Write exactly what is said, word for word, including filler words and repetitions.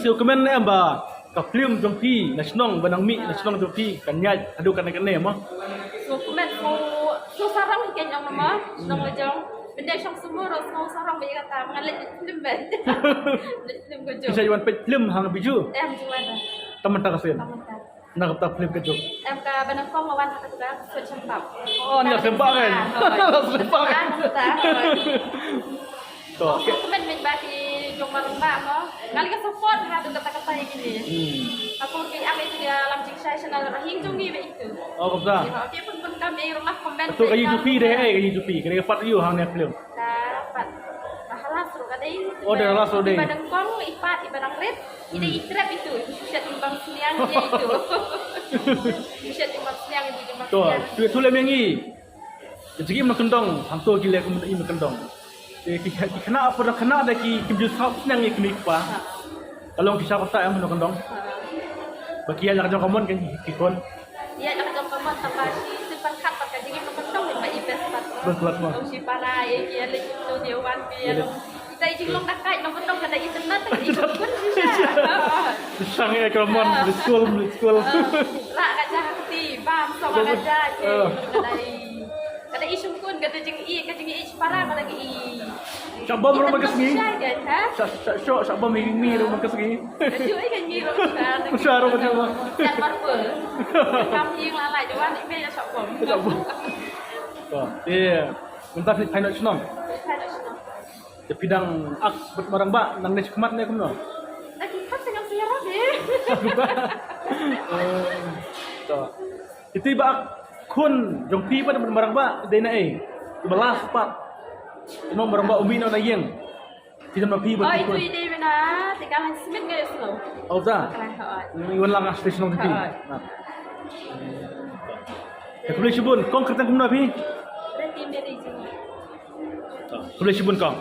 Sngewkmen em ba ka film jong phi na shnong ba nang mih na shnong jong phi kan ïaid haduh kane kane mo? Sngewkmen, sngew, sngew sarong hi kein ong mo, shnong la jong. Bynta shong sumur ruh sngew sarong ba ïa kata, ngan leit film ban. Leit film ko jong. Phi sa wan peit film hang Bijou? Em, jong wan. Tang mynta ka sien. Tang mynta. Na kata film ka jong. Em, ka ba nyngkong la wan ha kata ka Sut Shempap. Oh, ni la sempap kan? Ah, oh. La sempap kan? Ah, kata. To. Sngewkmen ba ki jong Marangbah mo. Nga la ka support ha tu kata kata ïa kine. Hmm. Aku ki am itu dia lam jingshai channel rahing jong ngi ba itu. Oh, kata. Ki pun pun kam ïa rong lah comment. Tu ka YouTube deh, eh, ka YouTube. Kena ka part you hang ne film. Dapat. Dah last ruh ka dei. Oh, dah last ruh dei. Iba nyngkong, i pat, iba nyngkrit. I dei i trep itu. Shet i bang sniang ïa itu. Shet i bang sniang itu, i bang sniang. To, tu tu lem ïa ngi. Ka jingim na kyndong, hangto ki leh kum im na kyndong. Te ki ki khynnah, pa da khynnah da ki kim ju sngap sniang ïa ki kmie kpa. Ka long ki sngap kata em na kyndong. Ba ki ïa la ka jong ka mon ki ki khun. Ïa la ka jong ka mon tang ba shi sympan khat pat ka jingim na kyndong ba i best pat. Best pat mo. Long shi para ïa ki ïa leh ki to dia wan ki ïa long. Ita i jinglong da kai na kyndong ka da internet ka i kun shi sha. Sang ïa ka mon, best school, best school. Ra ka jah kti, bam, sama ka jah ki. Ka da i Ka da i shongkun, ka da jingïeit, ka jingïeit shipara, ka da i. Shah bom ruh man ka sngi. Shah, shah, shah, shah bom i mi ruh man ka sngi. Ka ju i ka ngi ruh shah. Shah ruh ka ju. Shah bar pur. Kam ïing la la jwan i me shah bom. Shah bom. To, eh, mynta phi phai noh shnong. Phai noh shnong. Te phi dang ak bad Marangbah, nang ne shikmat ne kumno? Nang ki khat tengah sira be. Eh, to. Iti ba ak khun jong phi ba Marangbah dei na ei. Ba last pat. Ino Marangbah u mih noh na ïing. Ti na phi ba. Oh, itu i dei na te ka lang smit ngai slo. Oh, ta. Ka lang hot. Ni wan lang station nong phi. Hot. Te khublei shibun, kong kyrteng kumno phi? Reti Mary Jing. Khublei shibun kong.